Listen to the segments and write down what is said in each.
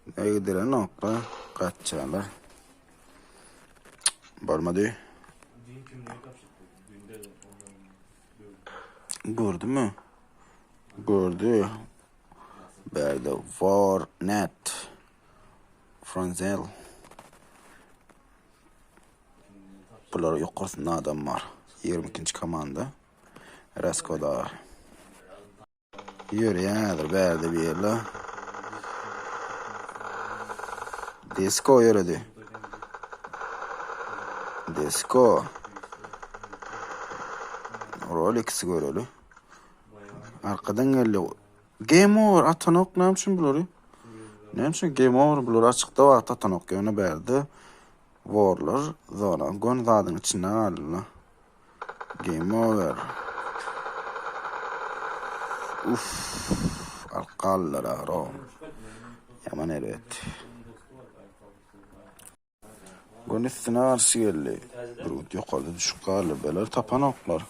Egdirenokla gaçýarlar. Bolmady. Gördümi? Gördü. Bärde Warnet. Franzel. Bular ýokarsynda adam bar. 22-nji komanda. Raskoda. Ýörýär bärde bir ýerle. Disko ýöredi. Disko. Rolex göreli. Arkadan geldi. Game over atanok näme üçin bulary? Näme üçin game over bulary açykda wagt atanok ýöne bärde warlar zona gön zadyň içinde galdylar. Game over. Uff. Alyp galdylar agro. Ýaman erbet. Gün üstüne garşy geldi. Bürgüt ýokarda düşüp galdy. Beler tapanoklar.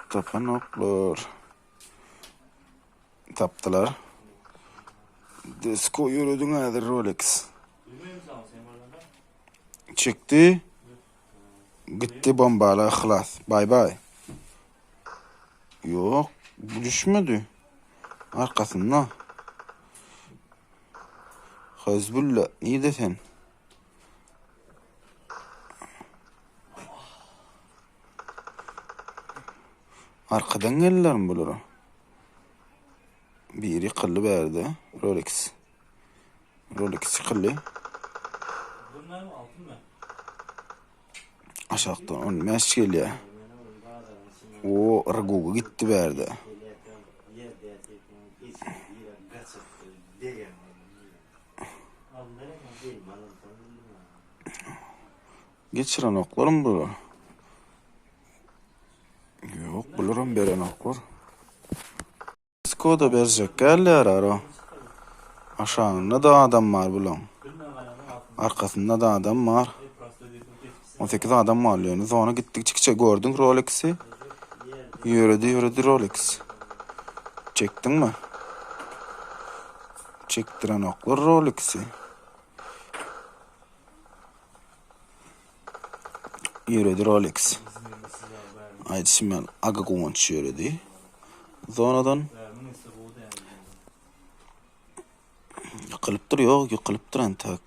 Tapanoklar. Tapdylar. Disko ýörediň häzir Rolex. Çekdi. Gitdi bombala yhlas. Bay bay. Ýok, bu düşmedi. Arkasynda. Hezbulla, nirde sen? Arkadan geldilermi bulara? Biri ýykyldy bärde. Rolex. Rolex ýykyldy. Aşakdan 15 gelýär. O Rguga gitdi bärde. Geçirenoklarym bular. Ýok, bularam berenoklar. Skoda berjek gelýär ara. Aşagynda-da adam bar bulaň. Arkasynda-da adam bar. 18 adam bar ýöne zona gitdikçe kiçe gördüň Rolex'i. Ýöredi ýöredi Rolex. Çekdiňmi? Çekdirenoklar Rolex'i. Ýöredi Rolex. Aýdyşym ýaly Aga Guwanç ýöredi. Zonadan. Ýykylypdyr, ýok, ýykylypdyr entek.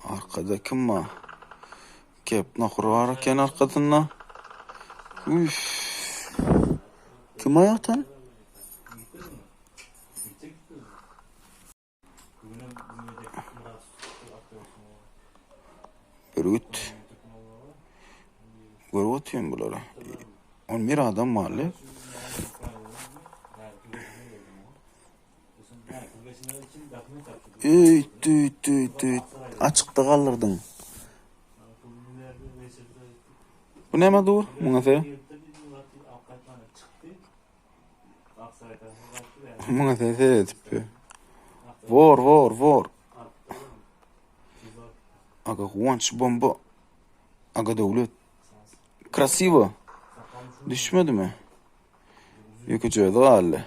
Arkada kim bar? Kep nohur bar eken arkasynda. Üf. Kim aýakdan? Bürgüt. Görüp otyryn bulary. 11 adam barly. Öý, tüý, tüý, tüý. Açykda galdyrdyň. Bu näme dur? Muňa se. Muňa sen seredip. Wor, wor, wor. Aga Guwanç bomba. Aga Döwlet. Krasiwo. Düşmedimi? Ýekeje özi galdy.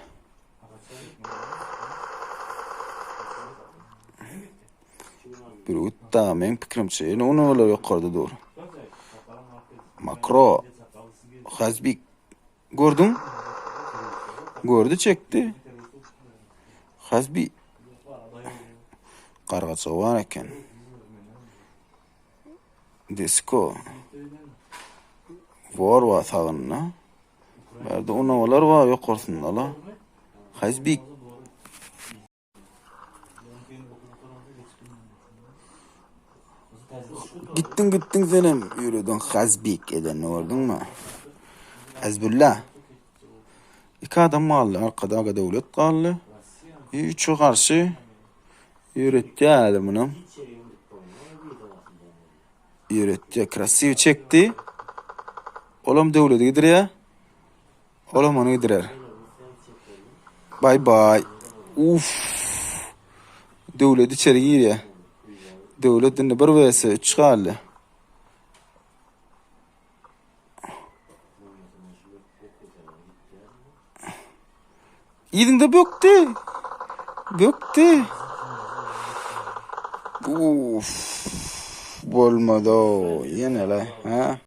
Bürgüt da meň pikirimçe ýene unalar ýokarda dur. Makro. Hazbik Gördüň? Gördü çekdi. Hazbi. Gargaça bar eken. Disko. War bar sagynda. Bärde unawalar bar ýokarsynda la. Hazbi. Gitdiň gitdiň senem ýürediň Hazbik edenini gördüňmi? Hazbulla. Iki adam galdy, arkada Aga Döwlet galdy. Üçe garşy ýöretýär muny. Ýöretýär, krasiw çekdi. Olam Döwleti gidirýär. Olam ony gidirer. Bay bay. Uff. Döwlet içeri girýär. Döwlet indi 1 vs 3 galdy. Yzyňda bökdi. Bökdi. Uf. Bolmady. Ýene-le, ha?